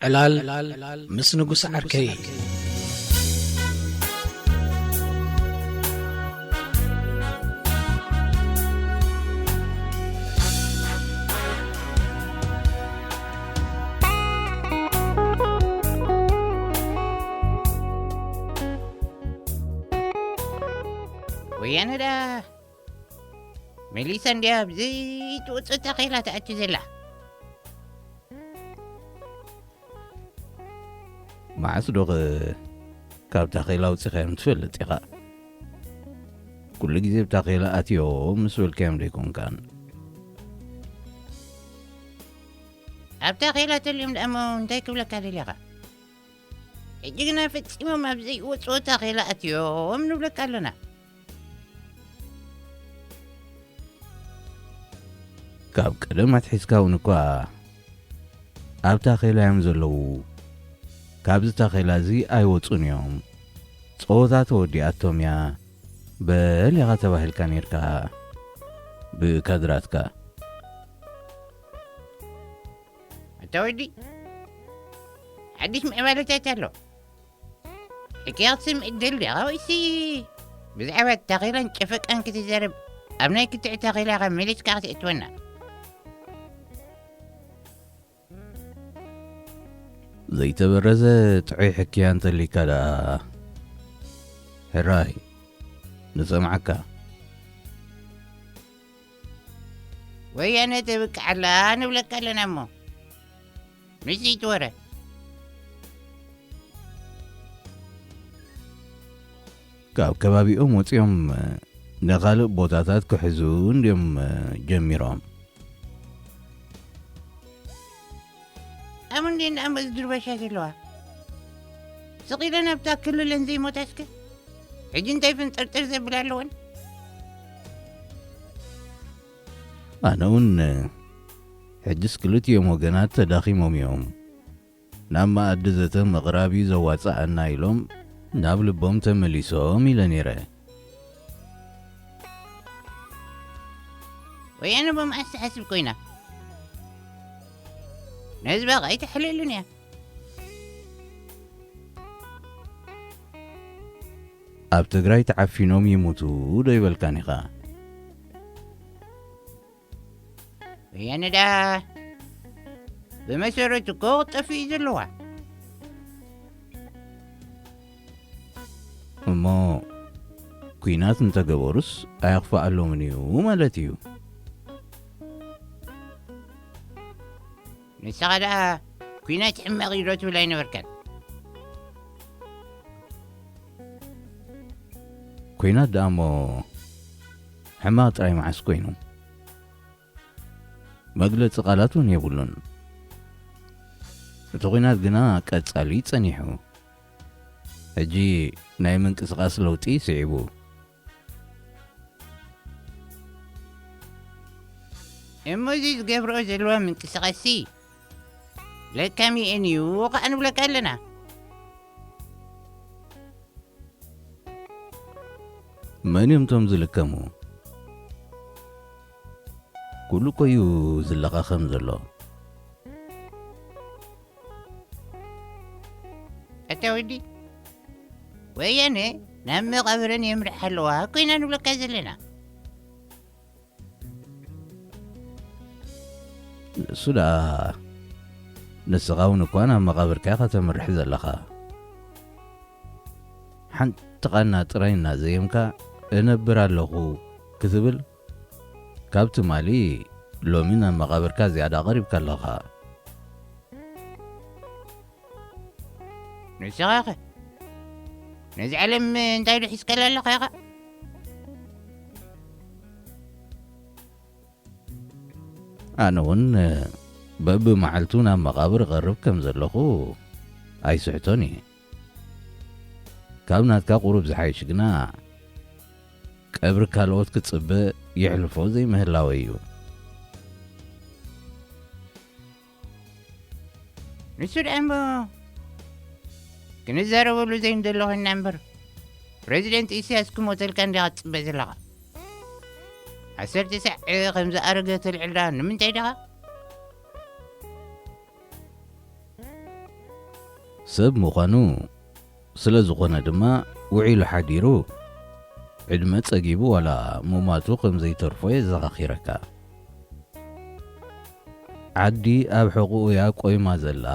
ዕላል ምስ ንጉስ ዓርከይ። ወያነ ደኣ መሊሳ እንድያ ብዘይትወጽእ ታኼላ ትኣቱ ዘላ። መዓስ ዶኸ ካብ ታኼላ ኣውጺኻዮም ትፈልጥ ኢኻ? ኩሉ ግዜ ኣብ ታኼላ ኣትዮም ምስ በልካዮም ዶ ኣይኮንካን? ኣብ ታኼላ ተልዮም ደኣ እሞ እንታይ ክብለካ ደሊኻ? ሕጂ ግና ፈጺሞም ኣብ ዘይወጽኦ ታኼላ ኣትዮም ንብለካ ኣለና። ካብ ቀደም ኣትሒዝካ እውን እኳ ኣብ ታኼላ እዮም ዘለዉ። ካብዚ ታኼላ እዚ ኣይወጹን እዮም። ጸወታ ተወዲኣቶም እያ በል ኢኻ ተባሂልካ ነይርካ ብካድራትካ። ኣታ ወዲ፣ ሓድሽ ምዕባለታት ኣሎ። ሕክያ ክትስምዕ ትደሊ ዲኻ ወይሲ ብዛዕባ ታኼላን ጨፈቃን ክትዛረብ ኣብ ናይ ክትዕ ታኼላ ኢኻ መሊስካ ክትእትወና? ዘይተበረዘ ጥዑይ ሕክያ እንተሊካ ደኣ ሕራይ ንሰምዓካ። ወያነ ተብቅዓላ ንብለካ ኣለና እሞ። ንስይቲ ወረ። ካብ ከባቢኦም ወጺኦም ንኻልእ ቦታታት ክሕዙ እንድዮም ጀሚሮም። ኣም እንዴ እንዳ ኣመዝ ድርበሻ ዘለዋ? ስቕ ኢለን ኣብታ ክልለን ዘይሞታ እስከ? ሕጂ እንታይ ፍንጥርጥር ዘብል ኣለወን? ኣነ እውን ሕጅስ ክልቲኦም ወገናት ተዳኺሞም እዮም። ናብ መኣዲ ዘተ ምቕራብ እዩ ዘዋጽኣና ኢሎም ናብ ልቦም ተመሊሶም ኢለ ነይረ። ወያነ ብመዓስ ትሓስብ ኮይና? ንህዝባ ኣይትሕልእሉን እያ። ኣብ ትግራይ ተዓፊኖም ይሙቱ ዶ ይበልካን ኢኻ? ወያነ ደኣ ብመሰረቱ እኮ ክጠፍእ እዩ ዘለዋ። እሞ ኲናት እንተገበሩስ ኣየኽፍኣሎምን እዩ ማለት እዩ። ንስኻ ደኣ ኲናት ሕማቕ እዩ ዶ ትብል ኣይነበርካን? ኲናት ደኣ እሞ ሕማቕ ጥራይ መዓስ ኮይኑ? መግለጺ ቃላት እውን የብሉን። እቲ ኲናት ግና ቀጻሊ ጸኒሑ። ሕጂ ናይ ምንቅስቓስ ለውጢ ስዒቡ። እሞ እዚ ዝገብርኦ ዘለዋ ምንቅስቓስሲ ለካሚኤን እዩ ኸኣ ንብለካ ኣለና። መን እዮም እቶም ዝልከሙ? ኩሉ እኮ እዩ ዝለኻኸም ዘሎ። ኣታ ወዲ፣ ወያነ ናብ መቓብረን የምርሕ ኣለዋ ኮይና ንብለካ ዘለና። ንሱ ደኣ ንስኻ እውን እኳ ናብ መቓብርካ ኢኻ ተምርሕ ዘለኻ። ሓንቲ ቓና ጥራይ እናዘየምካ እነብር ኣለኹ ክትብል ካብ ትማሊ ሎሚ ናብ መቓብርካ ዝያዳ ቀሪብካ ኣለኻ። ንስኻኸ ነዚ ዓለም እንታይ ዶ ሒዝካላ ኣለኻ ኢኻ? ኣነ እውን በብመዓልቱ ናብ መቓብር እቐርብ ከም ዘለኹ ኣይስሕቶን እየ። ካብ ናትካ ቁሩብ ዝሓይሽ ግና ቀብሪ ካልኦት ክጽበ የሕልፎ ዘይምህላወ እዩ። ንሱ ደኣ እሞ ክንዛረበሉ ዘይንደሎ ኮይንና እምበር፣ ፕረዚደንት ኢሳያስ ክሞተልካ እንዲኻ ትጽበ ዘለኻ። ዓሰርተ ሳዕ ከም ዝኣረገ ተልዕል ደኣ ንምንታይ ዲኻ? ሰብ ምዃኑ ስለ ዝኾነ ድማ፣ ውዒሉ ሓዲሩ ዕድመ ጸጊቡ ዋላ ምማቱ ከም ዘይተርፎ የዘኻኺረካ። ዓዲ ኣብ ሕቑኡ እያ ቆይማ ዘላ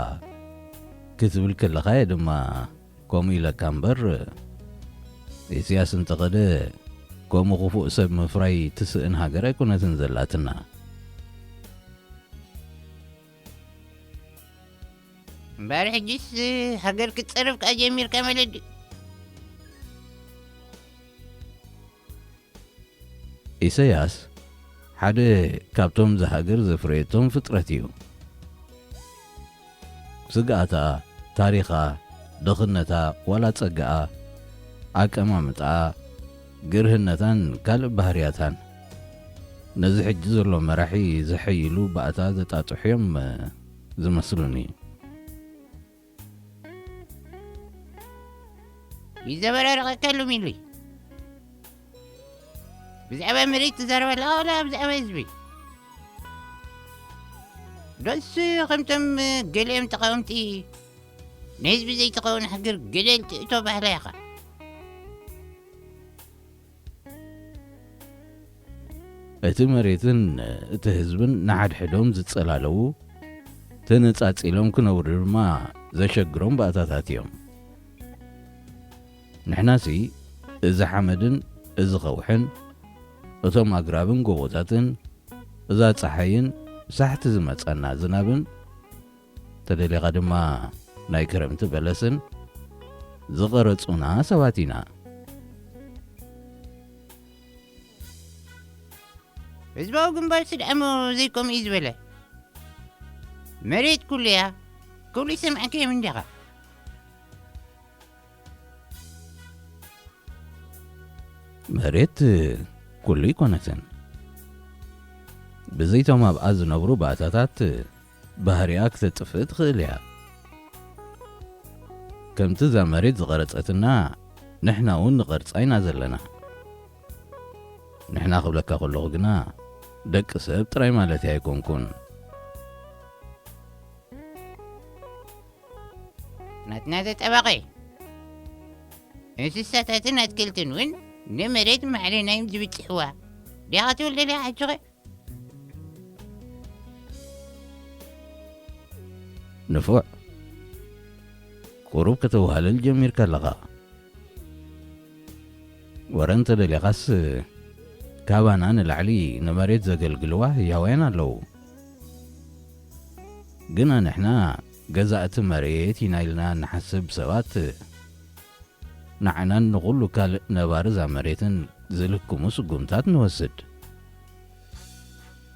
ክትብል ከለኻ እየ ድማ ከምኡ ኢለካ እምበር፣ ኢሳያስ እንተኸደ ከምኡ ክፉእ ሰብ ምፍራይ ትስእን ሃገር ኣይኮነትን ዘላትና። እምበኣር ሕጂስ ሃገር ክትጸረፍ ከኣ ጀሚርካ ማለት ድዩ? ኢሳያስ ሓደ ካብቶም እዛ ሃገር ዘፍረየቶም ፍጥረት እዩ። ስግኣታ፣ ታሪኻ፣ ድኽነታ፣ ዋላ ጸጋኣ፣ ኣቀማምጣኣ፣ ግርህነታን ካልእ ባህርያታን ነዚ ሕጂ ዘሎ መራሒ ዘሐይሉ ባእታ ዘጣጥሑ እዮም ዝመስሉኒ። ይዘበራረቐካ ኣሎ ሚሉይ። ብዛዕባ መሬት ትዛረብ ኣለኻ ዋላ ብዛዕባ ህዝቢ? ዶስ ከምቶም ገሊኦም ተቃወምቲ ንህዝቢ ዘይትኸውን ሃገር ገደል ትእቶ ባህላ ኢኻ። እቲ መሬትን እቲ ህዝብን ንሓድሕዶም ዝጸላለዉ፣ ተነጻጺሎም ክነብሩ ድማ ዘሸግሮም ባእታታት እዮም። ንሕናሲ እዚ ሓመድን እዚ ኸውሕን፣ እቶም ኣግራብን ጎቦታትን፣ እዛ ጸሓይን ሳሕቲ ዝመጸና ዝናብን፣ ተደሊኻ ድማ ናይ ክረምቲ በለስን ዝቐረጹና ሰባት ኢና። ህዝባዊ ግንባር ስድዓሞ ዘይከምኡ እዩ ዝበለ። መሬት ኩሉ እያ ክብሉ ይሰምዐካ እዮም እንዲኻ። መሬት ኩሉ ኣይኮነትን። ብዘይቶም ኣብኣ ዝነብሩ ባእታታት ባህሪኣ ክተጥፍእ ትኽእል እያ። ከምቲ እዛ መሬት ዝቐረጸትና፣ ንሕና እውን ንቐርጻ ኢና ዘለና። ንሕና ክብለካ ከለኹ ግና፣ ደቂ ሰብ ጥራይ ማለተይ ኣይኮንኩን። ናትና ተጠባቒ፣ እንስሳታትን ኣትክልትን እውን ንመሬት ማዕሬና እዮም ዝብጽሕዋ። ዲኻ ትብል ደሊኻ ሕጂ ኸ? ንፉዕ፣ ቁሩብ ከተዋህልል ጀሚርካ ኣለኻ። ወረ እንተ ደሊኻስ፣ ካባና ንላዕሊ ንመሬት ዘገልግልዋ ህያውያን ኣለዉ። ግና ንሕና ገዛእቲ መሬት ኢና ኢልና እንሓስብ ሰባት፣ ንዓናን ንኹሉ ካልእ ነባሪ እዛ መሬትን ዝልክሙ ስጉምታት ንወስድ።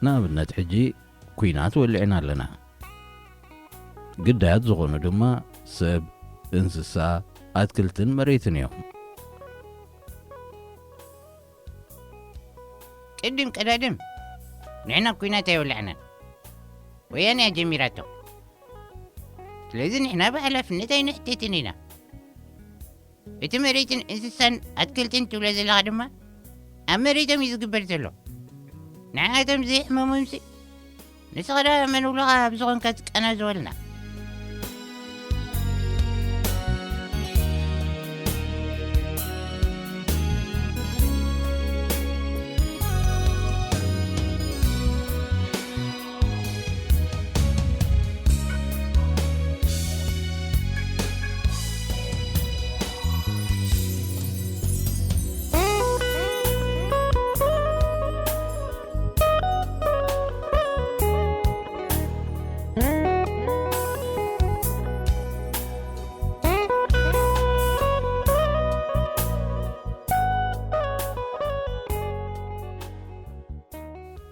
ንኣብነት፣ ሕጂ ኲናት ወሊዕና ኣለና። ግዳያት ዝኾኑ ድማ ሰብ፣ እንስሳ፣ ኣትክልትን መሬትን እዮም። ቅድም ቀዳድም ንሕና ኲናት ኣይወላዕናን፣ ወያነ እያ ጀሚራቶ። ስለዚ ንሕና ብሓላፍነት ኣይንሕተትን ኢና። እቲ መሬትን እንስሳን ኣትክልትን ትብሎ ዘለኻ ድማ ኣብ መሬቶም እዩ ዝግበር ዘሎ። ንዓቶም ዘይሕመሞምሲ ንስኻ ደኣ መን ውሎኻ ኣብ ዝኾንካ ትቀናዘወልና?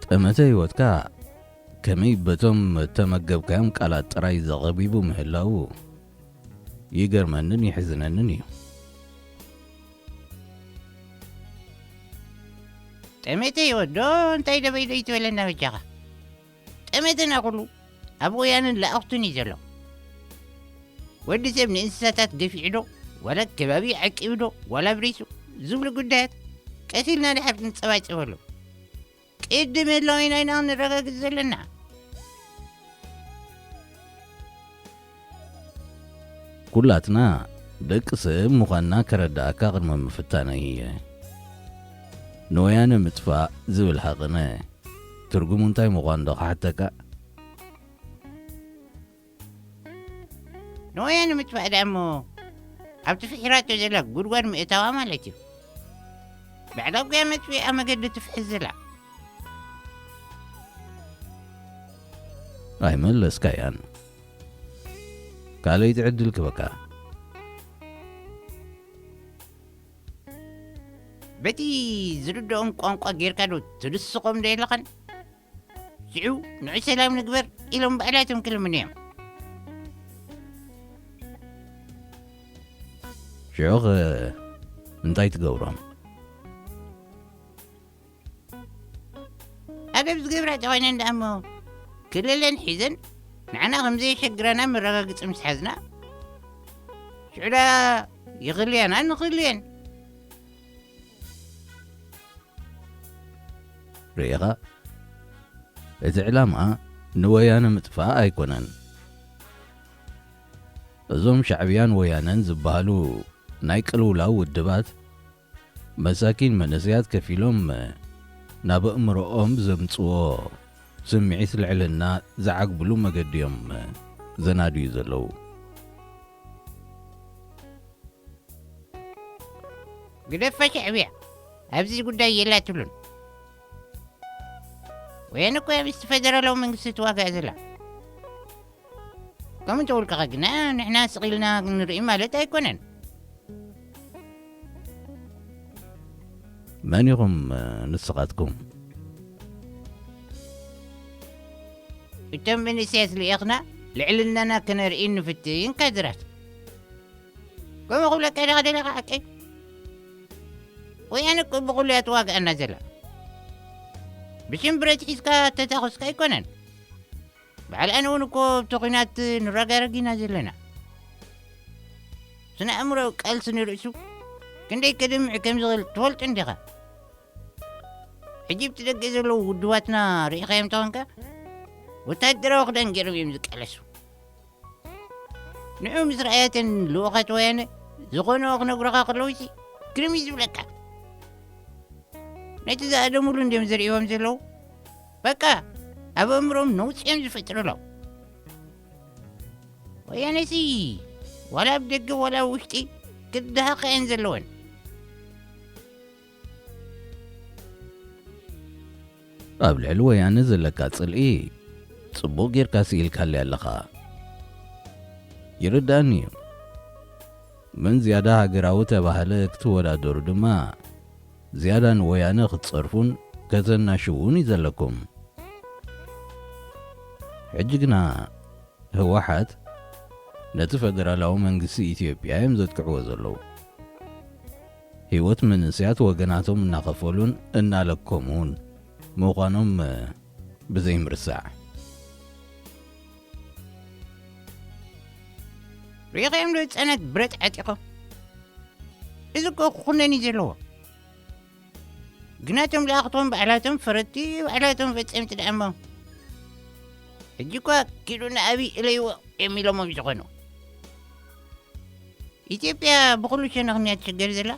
ጠመተ ህይወትካ ከመይ በቶም እተመገብካዮም ቃላት ጥራይ ዘቐቢቡ ምህላዉ ይገርመንን ይሕዝነንን እዩ። ጠመተ ህይወት ዶ እንታይ ደበይ ዶ ይትበለና በጃኻ? ጠመተና ኩሉ ኣብ ወያንን ለኣኽቱን እዩ ዘሎ። ወዲ ሰብ ንእንስሳታት ገፊዑ ዶ፣ ዋላ ከባቢ ዓቂቡ ዶ፣ ዋላ ኣብሪሱ ዝብሉ ጉዳያት ቀስ ኢልና ድሓር ክንጸባጸበሉ ቅድም ህላዌና ኢና ክንረጋግጽ ዘለና። ኩላትና ደቂ ሰብ ምዃንና ከረዳእካ ቅድሚ ምፍታነይ እየ። ንወያነ ምጥፋእ ዝብል ሃቕነ ትርጉሙ እንታይ ምዃኑ ዶ ክሓተካ? ንወያነ ምጥፋእ ደኣ እሞ ኣብቲ ፍሒራቶ ዘላ ጉድጓድ ምእታዋ ማለት እዩ። ባዕላ ጉያ መጥፊኣ መገዲ ትፍሕዝ ዘላ። ኣይመለስካያን። ካልኣይቲ ዕድል ክበካ። በቲ ዝርድኦም ቋንቋ ጌርካ ዶ ትድስቖም ዶ የለኻን? ሽዑ ንዑ ሰላም ንግበር ኢሎም ባዕላቶም ክልምኑ እዮም። ሽዑ ኸ እንታይ ትገብሮም? ኣደብ ዝገብራ ተኾይነን ደኣ እሞ ክልለን ሒዘን ንዓና ከም ዘየሸግራና መረጋግጺ ምስ ሓዝና፣ ሽዑ ደኣ ይኽልያና ንኽልየን። ርኢኻ? እቲ ዕላማ ንወያነ ምጥፋእ ኣይኮነን። እዞም ሻዕብያን ወያነን ዝበሃሉ ናይ ቅልውላው ውድባት መሳኪን መንእሰያት ከፊሎም ናብ ኣእምሮኦም ዘምጽዎ ስምዒት ልዕልና ዝዓግብሉ መገዲ እዮም ዘናድዩ ዘለዉ። ግደፋ ሻዕብያ ኣብዚ ጉዳይ የላትሉን። ወያነ እኮ እያ ምስቲ ፈደራላዊ መንግስቲ ትዋጋእ ዘላ። ከምኡ እንተውልቅኻ ግና ንሕና ስቕ ኢልና ንርኢ ማለት ኣይኮነን። መን ኢኹም ንስኻትኩም? እቶም መንእሰያት ልኢኽና ልዕልናና ከነርኢ ንፍትን ካድራት። ከምኡ ክብለካ ኢለ ደለኻ ሓቀይ? ወያነ እኮ ብኹሉ እያ ትዋግኣና ዘላ። ብሽም ብረት ሒዝካ ተታኹስካ ኣይኮነን። በዓል ኣነ እውን እኮ ኣብቲ ኲናት ንረጋረግ ኢና ዘለና። ስነ ኣእምሮኣዊ ቃልሲ ንርእሱ ክንደይ ከድምዕ ከም ዝኽእል ትፈልጡ እንዲኻ? ሕጂ ኣብቲ ደገ ዘለዉ ውድባትና ርኢኻዮም ተኾንካ፣ ወታደራዊ ክዳን ገይሮም እዮም ዝቃለሱ። ንዑ ምስ ረኣያተን ልኡኻት ወያነ ዝኾነኦ ክነግሩኻ ከለዉሲ ግርም እዩ ዝብለካ። ነቲ ዝኣደሙሉ እንድዮም ዘርእዎም ዘለዉ። በቃ ኣብ ኣእምሮኦም ነውጺ እዮም ዝፈጥሩ ኣለዉ። ወያነሲ ዋላ ኣብ ደገ ዋላ ኣብ ውሽጢ ክድሃኻ እየን ዘለወን። ኣብ ልዕሊ ወያነ ዘለካ ጽልኢ ጽቡቕ ጌርካ ስኢልካለይ ኣለኻ። ይርድኣኒ እዩ። ምን ዝያዳ ሃገራዊ ተባህለ ክትወዳደሩ ድማ ዝያዳ ንወያነ ክትጸርፉን ከተናሽዉን እዩ ዘለኩም። ሕጂ ግና ህወሓት ነቲ ፈደራላዊ መንግስቲ ኢትዮጵያ እዮም ዘጥቅዕዎ ዘለዉ። ህይወት መንእሰያት ወገናቶም እናኸፈሉን እናለከሙን ምዃኖም ብዘይምርሳዕ። ርኢኻዮም ዶ ህጻናት ብረት ዓጢቖም? እዚ እኮ ክኹነን እዩ ዘለዎ። ግና እቶም ለኣኽቶም ባዕላቶም ፈረድቲ ባዕላቶም ፈጸምቲ ደኣ እሞ ሕጂ እኳ ኪዱ ንኣብይ እለይዎ እዮም ኢሎሞም ዝኾኑ። ኢትዮጵያ ብኹሉ ሸነኽን እያ ትሽገር ዘላ።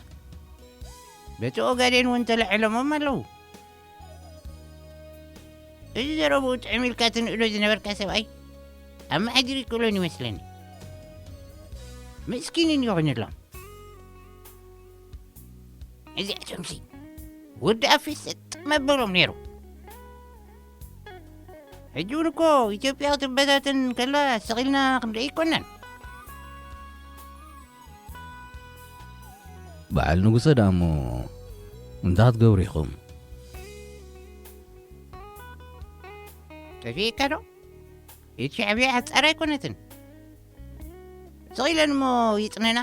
በቲ ኦጋዴን እውን ተላዒሎሞም ኣለዉ። እዚ ዘረብኡ ጥዕም ኢልካ ትንእዶ ዝነበርካ ሰብኣይ ኣመሓዲሩ ይክእሎን ይመስለኒ። ምስኪን ይኾንሎም። እዚኣቶምሲ ወዲ ኣፌ ሰጥ መበሎም ነይሩ። ሕጂ እውን እኮ ኢትዮጵያ ክትበታተን ከላ ስቕ ኢልና ክንርኢ ኣይኮናን። በዓል ንጉሰ ደኣ እሞ እንታይ ክትገብሩ ኢኹም? ጠፊእካ ዶ? ኢድ ሻዕብያ ሓጻር ኣይኮነትን። ስቕ ኢለን እሞ ይጽነና።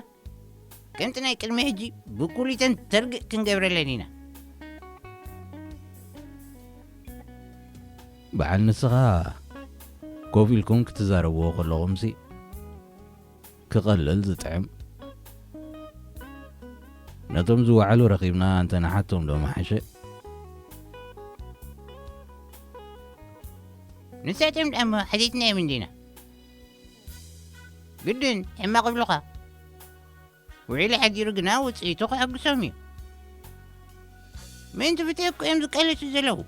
ከምቲ ናይ ቅድሚ ሕጂ ብኩሊተን ተርግእ ክንገብረለን ኢና። በዓል ንስኻ ኮፍ ኢልኩም ክትዛረብዎ ከለኹምሲ ክቐልል ዝጥዕም። ነቶም ዝወዓሉ ረኺብና እንተነሓቶም ዶ መሓሸ? ንሳቶም ደኣ እሞ ሓቲትናዮም እንዲና። ግድን ሕማቕ ይብሉኻ። ውዒሉ ሓዲሩ ግና ውፅኢቱ ከሐጉሶም እዩ። ምእንቲ ፍትሒ እኮ እዮም ዝቃለሱ ዘለዉ።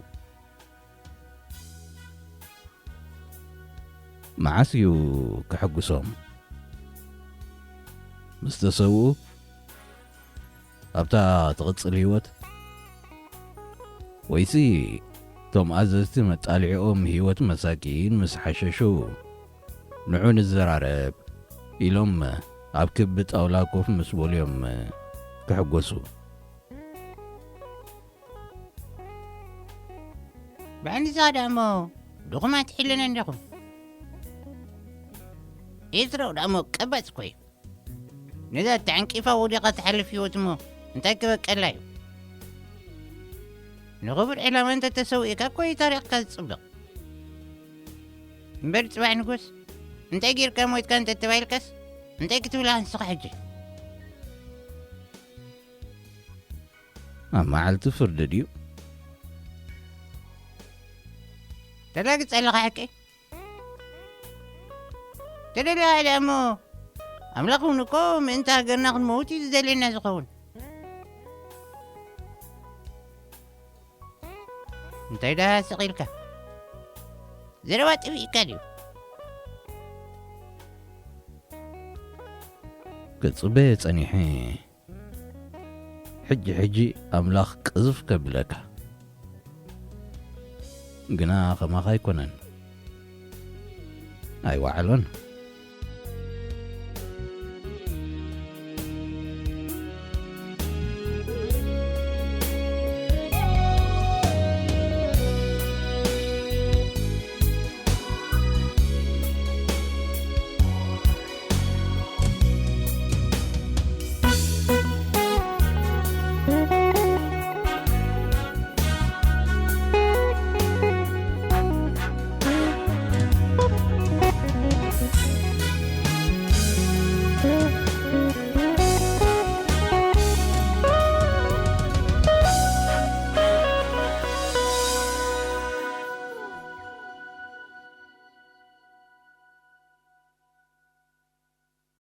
መዓስ እዩ ከሐጉሶም? ምስ ተሰውኡ? ኣብታ ትቕጽል ህይወት? ወይሲ እቶም ኣዘዝቲ መጣልዒኦም ህይወት መሳኪን ምስ ሓሸሹ፣ ንዑ ንዘራረብ ኢሎም ኣብ ክቢ ጣውላ ኮፍ ምስ በሉ እዮም ክሕጎሱ። ብዓንዲዛ ደኣ እሞ ድኹማት ትሕልነ እንዲኹም። ኤርትራው ደኣ እሞ ቀባጽ እኮ እዩ። ነዛ ተዓንቂፋ ወዲቓ ትሓልፍ ህይወት እሞ እንታይ ክበቀላ እዩ? ንኽቡር ዕላማ እንተ ተሰዊእካ እኮ እዩ ታሪኽካ ዝጽብቕ። እምበር ጽባሕ ንጉስ እንታይ ጌርካ ሞይትካ እንተ ተባሂልካስ እንታይ ክትብል ንስኻ ሕጂ? ኣብ መዓልቲ ፍርዲ ድዩ? ተላግጽ ኣለኻ ሓቀይ? ተደለኻ ኢለ እሞ ኣምላኽ እውን እኮ ምእንቲ ሃገርና ክንመውት እዩ ዝደልየና ዝኸውን። እንታይ ደኣ ስቕ ኢልካ? ዘረባ ጥፊእካ ድዩ? ክጽበ ጸኒሐ። ሕጂ ሕጂ ኣምላኽ ቅዝፍ ከብለካ። ግና ከማኻ ኣይኮነን። ኣይወዓሎን።